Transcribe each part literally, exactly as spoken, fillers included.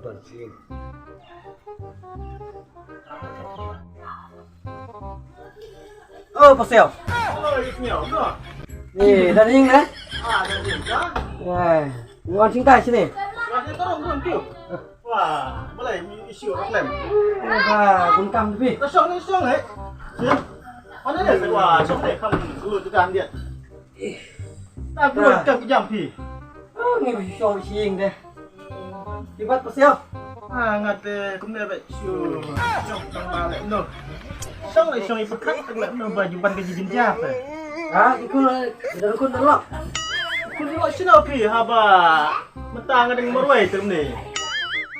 Oh, Pasiaw. Oi, Pasiaw, no. Ni, da ning ne? Ah, da ning ka? Wah, ni wan sing tai sini. Wah, ni torong pun tu. Wah, balei ni issue problem. Wah, bun kam tu pi. Ka shong ni shong eh. Mana dia? Wah, shong ni kam dulu tu kan dia. Tak perlu kam jam pi. Oh, ni shong sing deh. Kibat Pasiaw. Ah, ngat eh, kumne ba shu. Shong tang ba le no. Shong le shong i pakat tang le no ba juban ka jibin ja pe. Ha, ikut le, dan kun dan lok. Kun lok sino pi ha ba. Mata ngadeng marwai tem ni.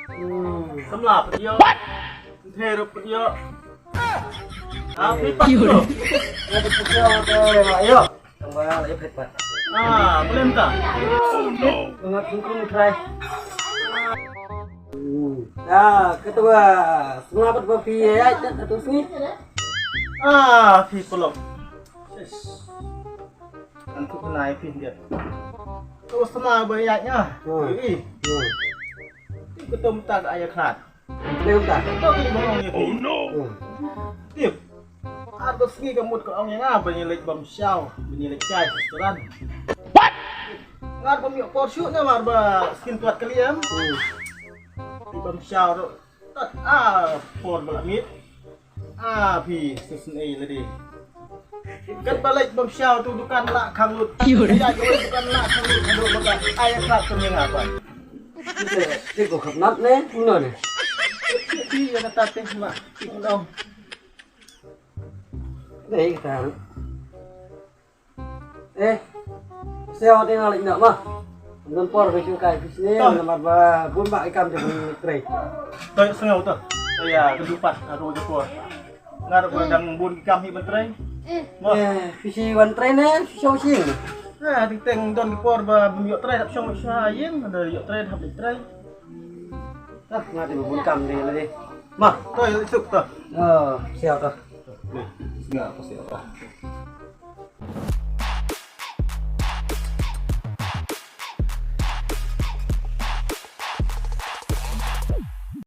Hmm. Samla pet yo. Nthe rup pet yo. Ah, pi pat yo. Ngadeng pet yo, eh, yo. Tang ba la ïa phet pat. Ah, boleh minta. Ngat kung kung try. Hmm. Ya, ketua. Selamat ba phi ya, ya, ketua sini. Ah, phi pelok. Yes. Kan tu kena ai phi dia. Tu selamat ba ya nya. Hmm. Ui. Hmm. Ketua minta ke ayah khat. Boleh minta. Ketua ke bolong ya phi. Oh no. Hmm. Tip. Ar ba sngi ka mut ka ong ïa nga ba ngi leit bam shaw, ba ngi leit kai restoran. What? Ngar ba miok por shu ne mar ba skin tuat kali em. Hmm. Leit bam shaw ro. Tat a por ba la miet. A phi sus ne lady. Kat ba leit bam shaw tu dukan la khang lut. Yo. Ya dukan la khang lut. Aduh ba ka ai khat tu ne nga ba. Ite, ite ko khap nat ne, no ne. Phi ya kata te ma. Phi ko dong. Dei kata. Eh. Seo te ngal ina ma. Ngan por ke chukai phi sini namar ba bun ba ikam te bun trei. Toi sngau to. Ya, kedupat aku je por. Ngar ba dang bun ikam hi ban trei. Eh, phi si wan trei ne, phi seo sing. Ha, ting teng don ki por ba bun yok trei dap shong sha yin, da yok trei dap trei. Ah, nga te bun kam de lagi. Ma, toi suk to. Oh, seo to. Ni, singa apa seo to.